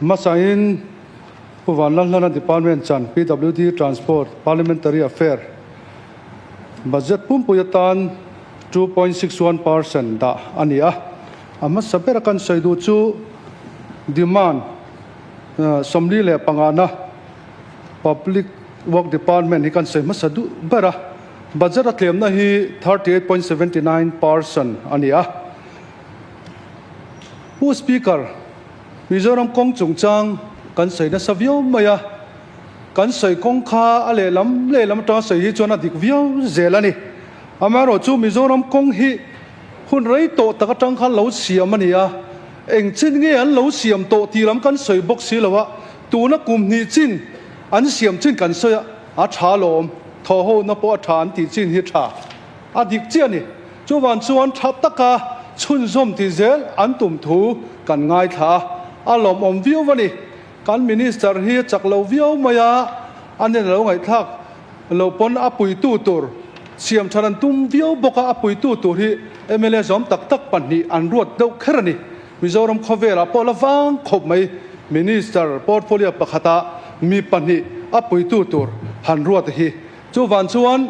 Hmasain Pu Vanlalhlana Department chan PWD Transport Parliamentary Affair Budget pumpui atan 2.61% dah a ni a. A hmasa bera kan sawi duh chu demand 45na Public Work Department hi kan sawi hmasa duh ber a. Budget a tlemna hi 38.79% a ni a. Pu Speaker, Mizoram kawng chungchang kan sawi nasa viau mai a, kan sawi kawng kha a lehlam lehlam atanga sawi hi chuan a dik viau zel a ni. Amaherawhchu Mizoram kawng hi hun rei tawh tak atang khan lo siam a ni a, eng chin nge an lo siam tawh tih lam kan sawi bawk si lo a, tuna kum hnih chin an siam chin kan sawi a, a tha lawm, thawhhona pawh a tha an tih chin hi tha a dik chiah a ni. Chuvan chuan tha taka chhunzawm tih zel an tum thu kan ngaithla a, a lawmawm viau a ni. Kan Minister hi a chak lo viau mai a, a nen a lo ngaihthlak lo pawn a puitu tur siam than an tum viau bawk a, a puitu tur hi mla zawm tak tak pahnih an ruat deuh kher a ni. Mizoram khawvelah pawh la vang khawp mai Minister portfolio pakhata mi pahnih a puitu tur han ruat hi. Chuvan chuan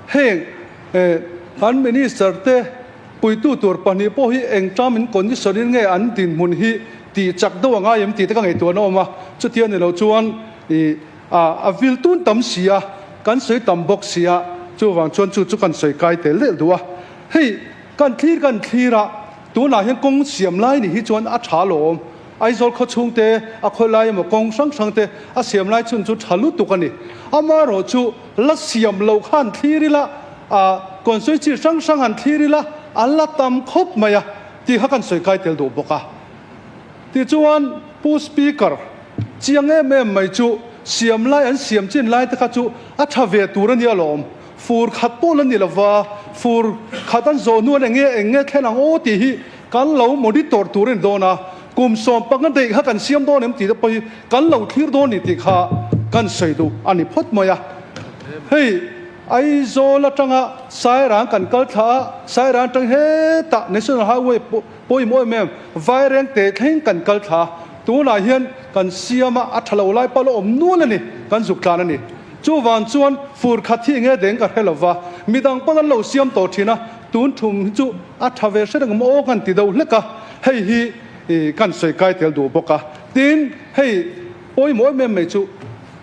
heng kan Minister te puitu tur pahnih pawh hi eng term in condition in nge an dinhmun hi tih chak deuh a ngai em tih te ka ngaihtuahna awm a, chutia ni lo chuan ih a vil tun tam si a, kan sawi tam bawk si a, chuvang chuan chu chu kan sawi kai tel delh duh a. Hei kan thlir kan thlir a, tunah hian kawng siam lai ni hi chuan a tha lawm, Aizawl khaw chhung te, a khawi lai emaw kawng hrang hrang te a siam lai chhun chu tha lutuk a ni. Amaherawhchu la siam lo khan thlir ila, a constituency hrang hrang han thlir ila a la tam khawp mai a tih kha kan sawi kai tel duh bawk a. Tichuan Pu Speaker, chiang em em mai chu siam lai an siam chin lai te kha chu a tha ve tur a nia lawm. Fur khat pawh la ni lova, fur khat an zawh hnuan eng nge eng nge thlen ang aw tih hi kan lo monitor tur a ni dawn a, kum 15 daih kha kan siam dawn em tih te pawh hi kan lo thlir dawn ni tih kha kan sawi duh a ni phawt mai a. Hei Aizawl atanga Sairang kan kal thla a, Sairang atang hetah National Highway pawimawh em em Vaireng teh thleng kan kal thla a, tunah hian kan siam a, a tha lo lai pawh la awm nual a ni, kan zuk tlan a ni. Chuvang chuan fur khat hi enge deng ka hre lo va, midang pawn an lo siam tawh thin a, tun thum hi chu a tha ve hre reng maw kan ti deuh hlek a, hei hi kan sawi kai tel duh bawk a. Tin, hei pawimawh em em mai chu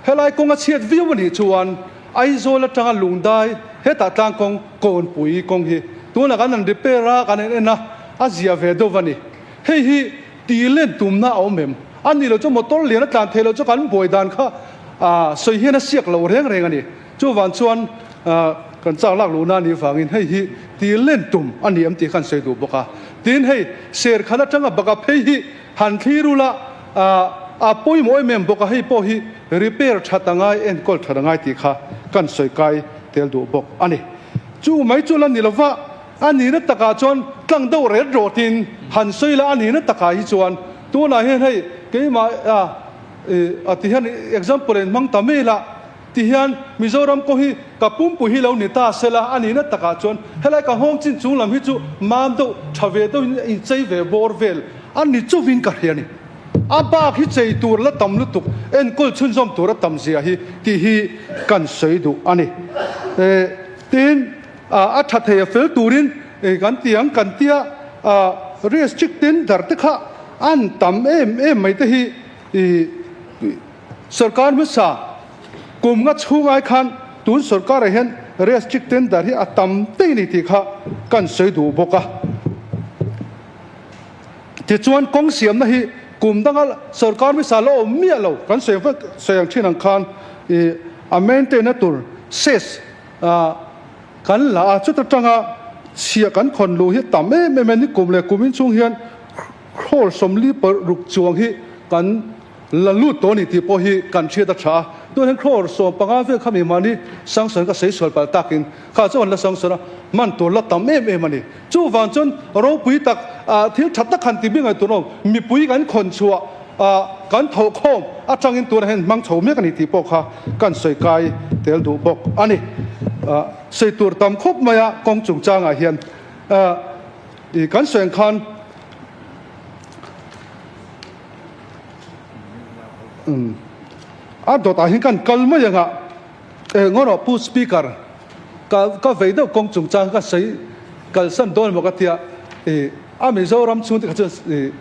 helai kawng a chhiat viau a nih chuan Aizawl atanga Lungdai hetah tlang kawng Kawnpui kawng hi tunah kan han repair a, kan han en a, a zia ve deuh a ni. Hei hi Tih len tumna a awm em? A nih loh chu motor lian a tlan theih loh chu kan buai dan kha sawi hian a siak lo reng reng a ni. Chuvang chuan kan chak lak luhna a nih vangin hei hi tih len tum a ni em tih kha an sawi duh bawk a. Tin, hei Serkhan atanga baka phei hi han thlir ula a pawimawh em em bawk a, hei pawh hi repair that a ngai, enkawl that a ngai tih kha kan sawi kai tel duh bawk a ni. Chu mai chu la ni lova. A nihna takah chuan tlang deuh ret rawtin han sawi la, a nihna takah hi chuan tunah hian hei keimah a ti hian example in hmang ta mai la ti hian Mizoram kawng hi ka pumpui hi lo ni ta se la, a nihna takah chuan helai ka nghawng chin chung lam hi chu mam deuh tha ve deuhin a inchei ve bawr vel a ni chuvin ka hria a ni. A bak hi chei tur la tam lutuk, enkawl chhunzawm tur a tam zia hi tih hi kan sawi duh a ni. Tin. A tha thei a fel turin kan ti ang kan tia restrict ten dar te kha an tam em em mai te hi sorkar hmasa kum nga chhung ai khan tun sorkar ah hian restrict ten dar hi a tam tei ni tih kha kan sawi duh bawk a. Tichuan kawng siamna hi kum danga sorkar hmasa la awm miah lo kan sawi vek sawi ang thin ang khan a maintain na tur ses Kan la a, chuta tanga chhia kan khawn luh hi tam em em a ni. Kum leh kum inchhung hian crore 46 chuang hi kan la lut tawh a ni tih pawh hi kan hriat a tha a. Tunah hian crore 15 vel kha mi mahni sanction ka sawi sual palh takin kha chu an la sanction a, hman tur la tam em em a ni. Chuvang chuan ropui tak thil tha tak han ti bik ngaih tur a awm, mipui kan khawn chhuah kan thawhkhawm atangin tunah hian hmang chho mek a ni tih pawh kha kan sawi kai tel duh bawk a ni. Sawi tur tam khawp mai a kawng chungchangah hian kan sawi ang khan. A dawtah hian kan kal mai ang a, eng erawh Pu Speaker, ka ka vei deuh kawng chungchang ka sawi kalsan dawn emaw ka tia, ih a Mizoram chhung te kha chuan ih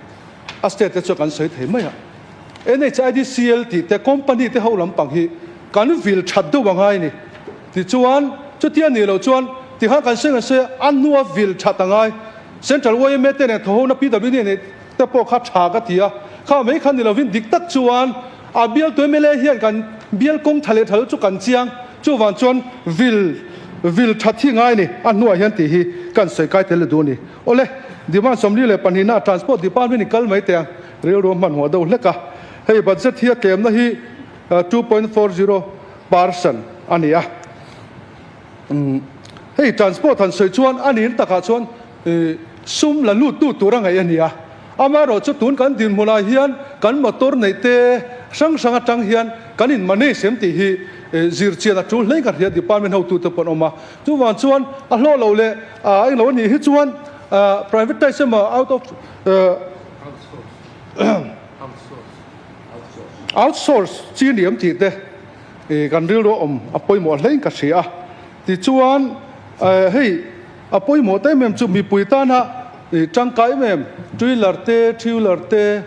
a state te chuan kan sawi thei mai a. NHIDCL tih te company te ho lampang hi kan vil that deuh a ngai ni. Tichuan chutia nih loh chuan tikhan kan sawi kan sawi a, a hnua vil that a ngai. Central yma te nen thawhona PWD nen te pawh kha tha ka ti a, kha mai kha ni lovin dik tak chuan a bialtu mla hian kan bial kawng tha leh tha lo chu kan chiang, chuvang chuan vil vil that hi ngai ni, a hnuah hian tih hi kan sawi kai tel duh a ni. Awle, demand 42 na Transport Department in kal mai teh ang, rilru a hmanhmawh deuh hlek a, hei budget hi a tlemna hi 2.40% a ni a. Hei transport han sawi chuan a nin takah chuan sum la lut tu tur a ngaih a ni a, amaherawhchu tun kan dinhmunah hian kan motor neih te hrang hrang atang hian kan in manage em tih hi zir chian a tul hle ka hria department hotute pawh an awm a, chuvang chuan a hlawh lo leh englo a nih hi chuan privatize emaw out of outsource chi ni em tih te. Kan rilru a awm a pawimawh hlein ka hria a, tichuan hei a pawimawh ta em em chu mipui tana tangkai em em two-wheeler te, three-wheeler te,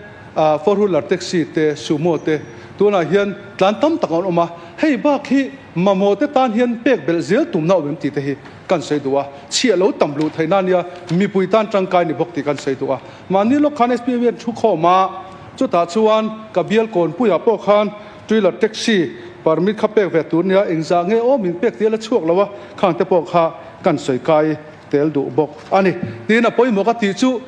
four-wheeler taxi te, sumo te tunah hian tlan tam tak an awm a, hei bak hi mamawh te tan hian pek belh zel tumna awm em tih te hi kan sawi duh a, chhiah lo tam luh theihna ania mipui tan tangkai ni bawk tih kan sawi duh a, mahni lawk khan SPM hian thu khawm a, chutah chuan ka bial kawnpuiah pawh khan Two-wheeler taxi permit kha pek ve tur nia engzah nge aw min pek tel a chhuak lo a, khang te pawh kha kan sawi kai tel duh bawk a ni. Tin a pawimawh ka tih chu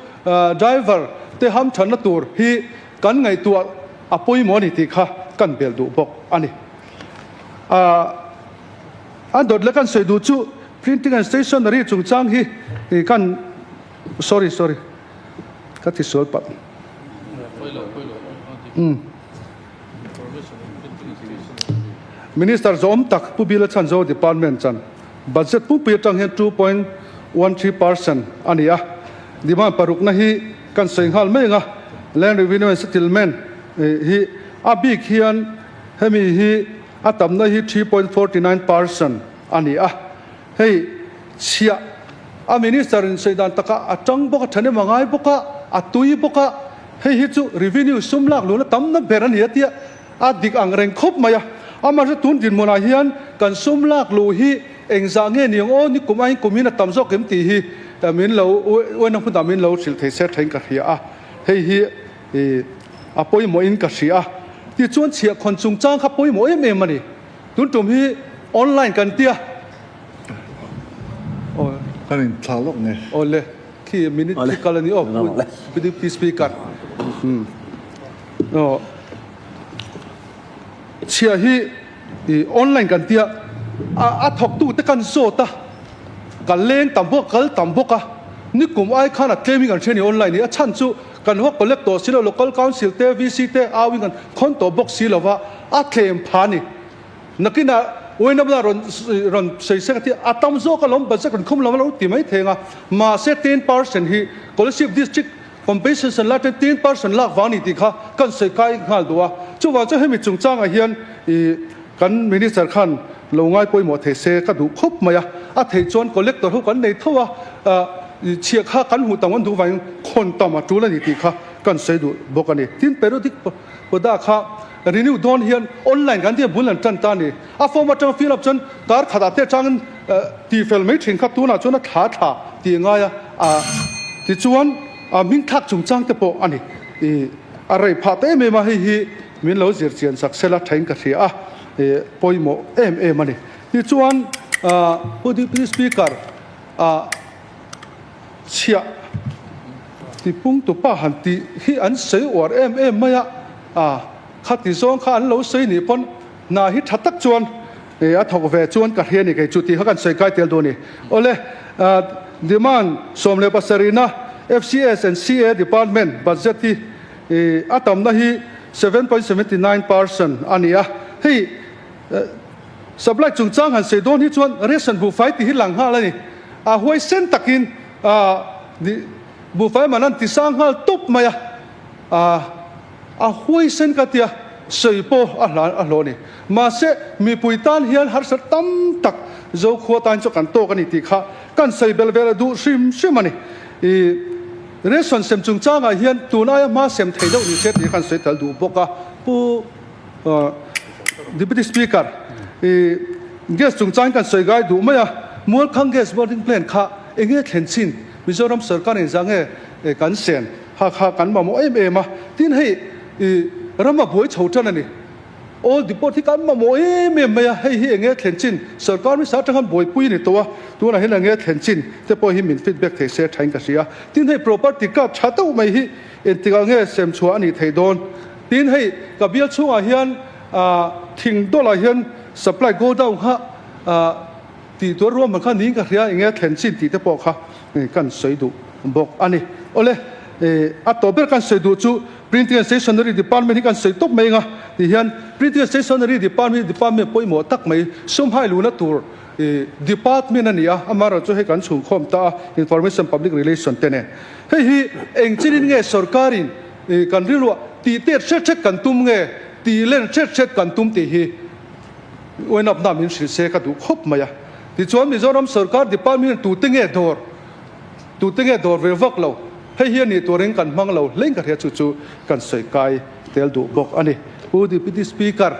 driver te hamthanna tur hi kan ngaihtuah a pawimawh a ni tih kha kan bel duh bawk a ni. A dawt leh kan sawi duh chu printing and stationery chungchang hi kan sorry sorry ka ti sual palh. Minister zawm tak Pu Bila Chhanzo Department chan budget pumpui atang hian 2.13% a ni a, demand parukna hi kan sawi nghal mai ang a, Land Revenue and Settlement hi a bik hian hemi hi a tamna hi 3.49% a ni a, hei chhiah a Minister in sawi dan takah a tang bawk a, thahnem a ngai bawk a, a tui bawk a. Hei hi chu revenue sum lak luhna tamna ber a ni a tia a dik ang reng khawp mai a. Amaherawhchu tun dinhmunah hian kan sum lak luh hi engzah nge ni ang aw ni kum aiin kum in a tam zawk em tih hi min lo uaina hmunah min lo hrilh thei se thain ka hria a. Hei hi a pawimawhin ka hria a. Tichuan chhiahkhawn chungchang kha pawimawh em em a ni. Tun tum hi online kan tia. Kan inthlah lawk nge. Awle. Khi minute khi kal a ni aw Pu Deputy Speaker. Aw chhia hi i online kan tia a a thawktu te kan zawt a kan leng tam bawk kal tam bawk a ni kum ai khan a tlem in kan hria ni online hi a chhan chu kan va collect tawh si lo local council te VC te au in kan khawn tawh bawk si lo va a tlem pha a ni. Nakinah Uainamna rawn rawn sawi sek a ti a, tam zawk alawm budget rawn khum lam a lo ti mai thei ang a, mahse 10% hi Kolasib District Compensation la ten 10% lak vang a ni tih kha kan sawi kai nghal duh a, chuvang chuan hemi chungchangah hian ih kan Minister khan lo ngai pawimawh thei se ka duh khawp mai a, a theih chuan collector ho kan nei tho a, ih chhiah kha kan hmuh tam kan duh vangin khawn tam a tul a ni tih kha kan sawi duh bawk a ni. Tin periodic Poda kha renew dawn hian online kan tia bul an tan ta a ni. A form atanga fill up chuan kar khatah te atangin tih fel mai thin kha tunah chuan a thla thla tih a ngai a, a tichuan a hming thlak chungchang te pawh a ni. I a rei phah ta em em a, hei hi min lo zir chian sak sela thain ka hria a, i pawimawh em em a ni. Tichuan Pu Deputy Speaker a chhiah tipung tupa han tih hi an sawi uar em em mai a, a khati zawng kha an lo sawi nih pawn hna hi tha tak chuan a thawk ve chuan ka hria ni kei chu tih kha kan sawi kai tel duh a ni. Awle, demand 17 na FCS and CA department budget hi a tamna hi 7.79% a ni a, hei Supply chungchang han sawi dawn hi chuan ration buhfai tih hi lang nghal a ni. A huaisen takin buhfai man an ti sang nghal tawp mai a, a huaisen ka tia. sawi pawh a hlan a hlawh a ni. Mahse, mipui tan hian harsat tam tak Zokhua tan chu kan tawk a ni tih kha kan sawi belh vel a duh hrim hrim a ni. I ration sem chungchangah hian tun aia hma sem thei deuh ni se tih kan sawi tel duh bawk a. Pu Deputy Speaker, i gas chungchang kan sawi gai duh mai a, Mualkhang gas boarding plant kha enge thlen chin Mizoram sorkar in zah nge kan sen ha kha kan mamawh em em a, tin hei i ram a buai chho tan a ni. Old depot hi kan mamawh em em mai a, hei hi enge thlen chin sorkar hmasa atang khan buaipui a ni tawh a, tunah hian enge thlen chin te pawh hi min feedback thei se thain ka hria. Tin hei property card tha deuh mai hi engtikah nge sem chhuah a nih theih dawn? Tin hei ka bial chhungah hian thing dawlah hian supply godown kha tih tur ruahman kha niin ka hria enge thlen chin tih te pawh kha kan sawi duh bawk a ni. Awle a tawp ber kan sawi duh chu Printing and Stationery Department hi kan sawi tawp mai anga ti hian Printing and Stationery Department hi department pawimawh tak mai sumhai luhna tur department a ni a, amaherawhchu hei kan chhungkhawm ta a Information Public Relation te nen. Hei hi eng chinin nge sorkarin kan rilruah tih tet hret hret kan tum nge tih len hret hret kan tum tih hi uainapna min hrilh se ka duh khawp mai a. Tichuan Mizoram sorkar department hian tute nge dawr tute nge dawr ve vak lo hei hi a nih turin kan hmang lo hleng ka hria chu chu kan sawi kai tel duh bawk a ni. Pu Deputy Speaker,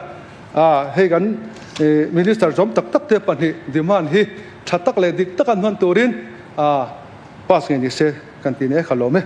hei kan Minister zawm tak tak te pahnih demand hi tha tak leh dik tak an hman turin pass ngei ni se kan ti nek a lawm e.